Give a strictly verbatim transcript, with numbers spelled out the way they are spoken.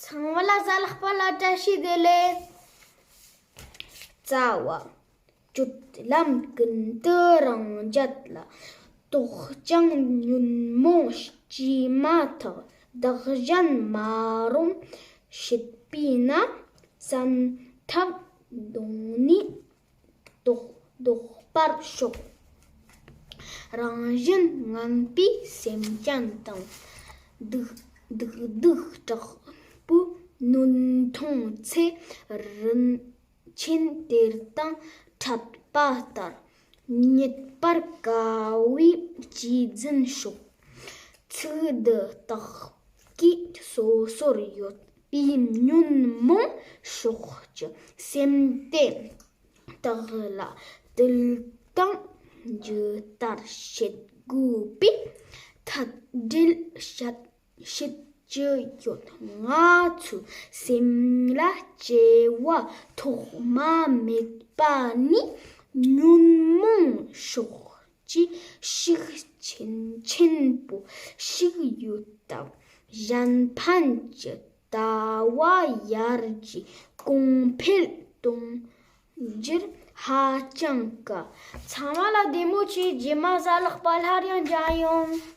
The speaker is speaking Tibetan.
ཚང་མ་ལ་གཟའ་ལྷག་པ་ལ་བཀྲ་ཤིས་བདེ་ལེགས། རྩ་བ། སྤྱོད་ལམ་ཀུན་ཏུ་རང་རྒྱལ་ལ། དོགས་ཀྱང་ཉོན་མོངས་སྐྱེས་མ་ཐག། བདག་གཞན་མ་རུངས་བྱེད་པས་ན། བསམ་ཐབས་གདོང་ནས། ལྡོག་ལྡོག་པར་ཤོག། རང་བཞིན་ངན་པའི་སེམས་ཅན་དང་། སྡིག་སྡིག་སྡུག་དྲག་པོས་གནོད་མཐོང་ཚེ། རིན་ཆེན་གཏེར་དང་འཕྲད་པ་ལྟར། རྙེད་པར་དཀའ་བས་གཅེས་འཛིན་ཤོག། ཚིག་འདི་དག་གིས་སོ་སོར་ཡོད་པའི་ཉོན་མོངས་ཕྱོགས་ཀྱི་སེམས་དེ་དག་ལ་དུལ་དང་ཇི་ལྟར་བྱེད་དགོས་པའི་ཐད་འགྲེལ་བཤད་བྱེད་ཀྱི་ཡོད། ང་ཚོའི་སེམས་ལ་སྐྱེ་བ་ཐོག་མ་མེད་པ་ནས་ཉོན་མོངས་ཕྱོགས་ཀྱི་ཤུགས་ཆེན་ཆེན་པོ་ཞིག་ཡོད་སྟབས། གཞན་ཕན་གྱི་ལྟ་བ་ཡར་རྒྱས་གོང་འཕེལ་གཏོང་རྒྱུར་ཧ་ཅང་དཀའ། ཚང་མ་ལ་བདེ་མོ་བྱོས། རྗེས་མ་གཟའ་ལྷག་པ་སླར་ཡང་མཇལ་ཡོང་།